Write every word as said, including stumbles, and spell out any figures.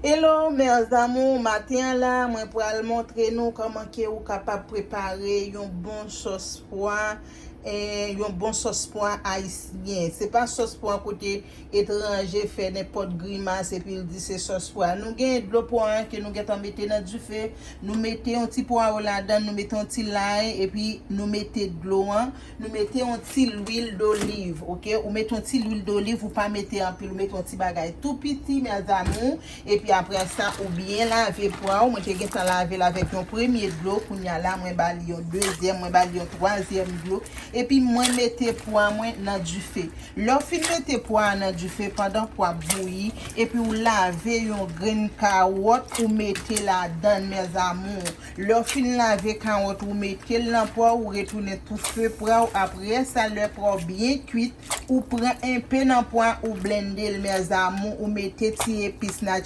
Hello mes amours, maten an la mwen pral montre nou kòman ke ou kapab prepare yon bon sòs pwa, eh, yon bon sòs pwa ayisyen. Se pa sòs pwa kote etranje fè nenpòt grimas epi l di se sòs pwa. Nou gen dlo pwa an ke nou gentan mete nan dife, nou mete yon ti pwawo ladan, nou mete yon ti lay epi nou mete dlo an, nou mete yon ti lwil doliv, oke? Ou mete yon ti lwil doliv, ou pa mete anpil, ou mete yon ti bagay tou piti mes amours. Epi apre sa ou byen lave pwa ou. Mwen te gentan lave l avèk yon premye dlo, kounye a la mwen ba li yon dezyèm, mwen ba li yon twazyèm dlo. Epi mwen mete pwa mwen nan dife. Lè w fin mete pwa a nan dife, pandan pwa ap bouyi, epi ou lave yon grenn kawòt ou mete ladan l mes amours. Lè w fin lave kawòt ou mete l nan pwa, ou retounen toufe pwa w. Apre sa lè pwa w byen kwit, ou pran enpe nan pwa ou blende l mes amours, ou mete ti epis natirèl